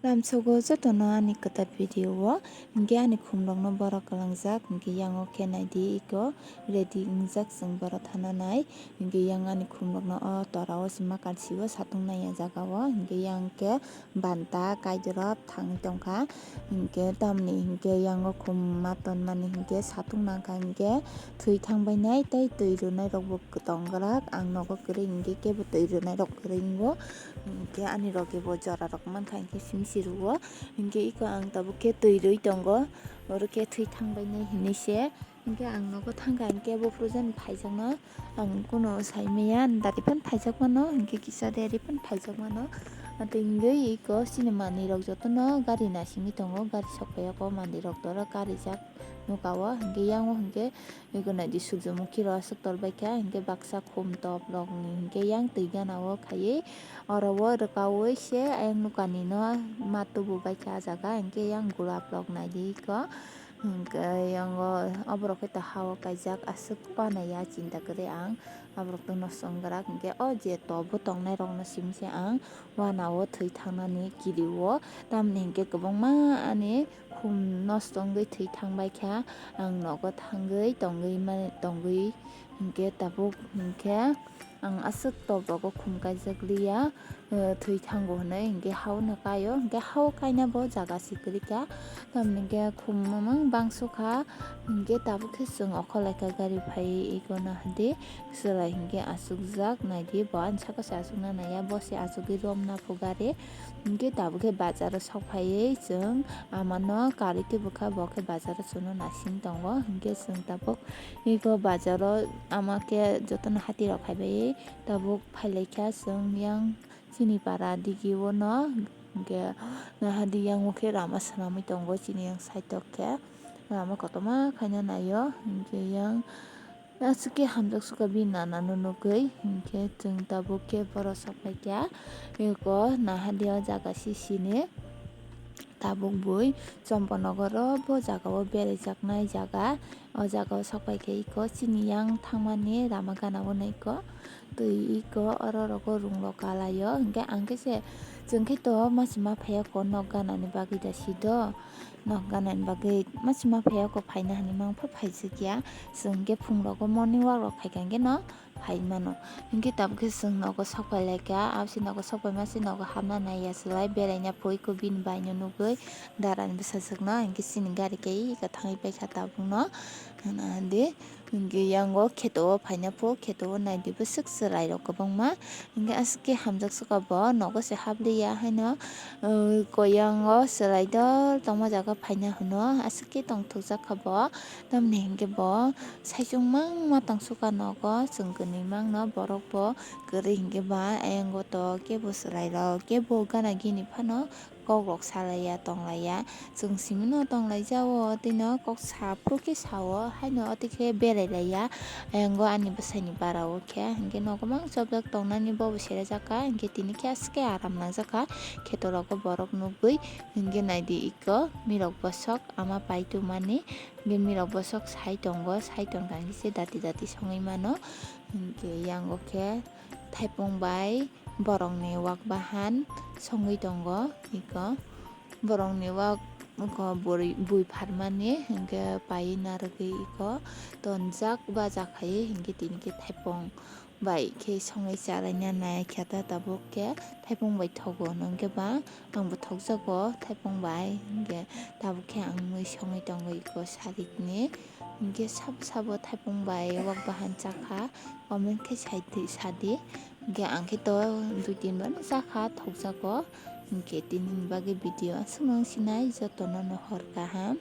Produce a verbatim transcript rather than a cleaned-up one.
Lamsogo jotono ani kwtal video o, hinkhe ani khumrokno borok kwlangjak, hinkhe yango khe naidi iko ready wngjak chwng borok thana nai, hinkhe yang ani khumrokno o tora o sima kalsi o satung nai a jaga o, hinkhe yang khe banta kaidorop thangwi tongkha, hinkhe tamni hinkhe yango khum ma tonmani hinkhe satung nangkha hinkhe thwi thangbainai tei twi rwnairokbo tongglak, ang nogo kwrwi hinkhe kebo twi rwnairok kwrwi wngo. Hinkhe ani rok ebo jora rok mankha hinkhe simi si rwo. Hinkhe iko ang tabuk khe twi rwi tongo. Oro khe thwi thangbainai hinwi se. Hinkhe ang nogo thangkha hinkhe bo phuru jani phaijakno ang kuno sai maya. Dari phano phaijak mano hinkhe kisa dari phano phaijak mano. Tei hinkhe iko chini manwi rok jotono gari naisingwi tongo. Gari sok phaiya kho manwi rok doro karijak. Nukao hinkhe yango hinkhe ego naidi surjomukhi rok aswk tolbaikha hinkhe baksa khum top rokni hinkhe yang twi gana o khaiwi oro o rwkaui se ayang nukani no ma tububaikha ah jaga hinkhe yang gulab rok naidi eko hinkhe yango oborok khe to ha o kaijak aswk panai ya chinta kwrwi ang. Aborok tongno songwrak hinkhe o je tobo tongnai rokno simi se ang uanao thwi thangnani kirio, tamni hinkhe kwbangma ani khum nosto wngwi thwi thangbaikha, ang nogo thangwi tongwi mani tongwi hinkhe tabuk hinkhe ang aswk top rogo khum kaijak liya. Thwi thango hwnwi hinkhe haono kaio, hinkhe hao kaina bo jaga si kwrwikha, tamni hinkhe khum mamang bangsukha, hinkhe tabuk khe chwng okhorlaikha gari phaiwi eko nahadi chwrai hinkhe achukjak naidi bo ani saka se achukna naiya, bo se achugwi romna phu gari, hinkhe tabuk khe bazaro sok phaiwi chwng amano karwi tubukha, bo khe bazaro chwngno naising tongo, hinkhe chwng tabuk eko bazaro ama khe jotono hati rok khaibai tabuk phailaikha chwng yang. Chini para digi o no hinkhe nahadi yang o khe rama swnamwi tongo chini yang side o khe rama kotorma khaina naio hinkhe yang aswk khe hamjak sukha bini nana no nugwi hinkhe chwng tabuk khe borok sok phaikha eko nahadi o jaga sisini. Tabuk bui Chomponogoro bo jaga o beraijaknai jaga. O jaga o sok pai khe eko chini yang thangmani rama gana o no eko twi eko oro rogo rung rok kalaio. Hinkhe ang khe se chwng khe to masi ma phaiya kho nok gana ni bagwi da si do. Nok gana ni bagwi masi ma phaiya kho phaina hinwi mangpha phaijak ya. Chwng khe phung rogo morning walk rok khaikha hinkhe no phai mano. Hinkhe tabuk khe chwng nogo sok pai laikha, aboni nogo sok pai mase nogo hapna naiya chwlai beraina pui kho bini bai no nugwi dara ni bwsajwk no hinkhe chini gari khe eka thangwi paikha tabuk no. Hwnwi hwndi hinkhe yango kheto o phaina pho kheto o naidi bwswk chwrai rok kwbangma hinkhe aswk khe hamjak sukha bo nogo se hapliya haino koyango chwrai dol tongma jaga phaina hwno aswk khe tongthokjak kha bo tamni hinkhe bo. Saichung mangma tongsuka nogo chwng kwnwi mangno borok bo kwrwi hinkhe ba ayang goto kebo chwrairok kebo gana gini phano kokrok salaiya tonglaiya chwng simino tonglaijao tino kok sa phuru khe sao haino otikhe berailaiya ayango ani bwsaini barao khe hinkhe nogo mang chopjak tongnani bobo serajak kha hinkhe tini khe aswk khe aram nangjakha kheto rogo borok nugwi hinkhe naidi iko mirok bosok ama pai tongmani. Bini rok bosok sai tongo, sai tongkha hinkhe se dati dati songwi mano. Hinkhe yango khe thaipung bai borokni wak bahan songwi tongo. Iko borokni wak oko bwrwi bui pharmani hinkhe paiwi narwgwi iko tonjak baja khaiwi hinkhe tini khe thaipung. Bai khe songwi chalaina nai khe ta tabuk khe thaipung bai thogo hwnkhe ba ang bo thokjago thaipung bai hinkhe tabuk khe ang mui songwi tongo iko sarikni hinkhe sabo sabo thaipung bai wak bahan chakha comment khe sai twi sadi hinkhe ang khe to dui tin bar no chakha thokjago hinkhe tini ni bagwi video aswk no wng sinai jotono no hor kaham.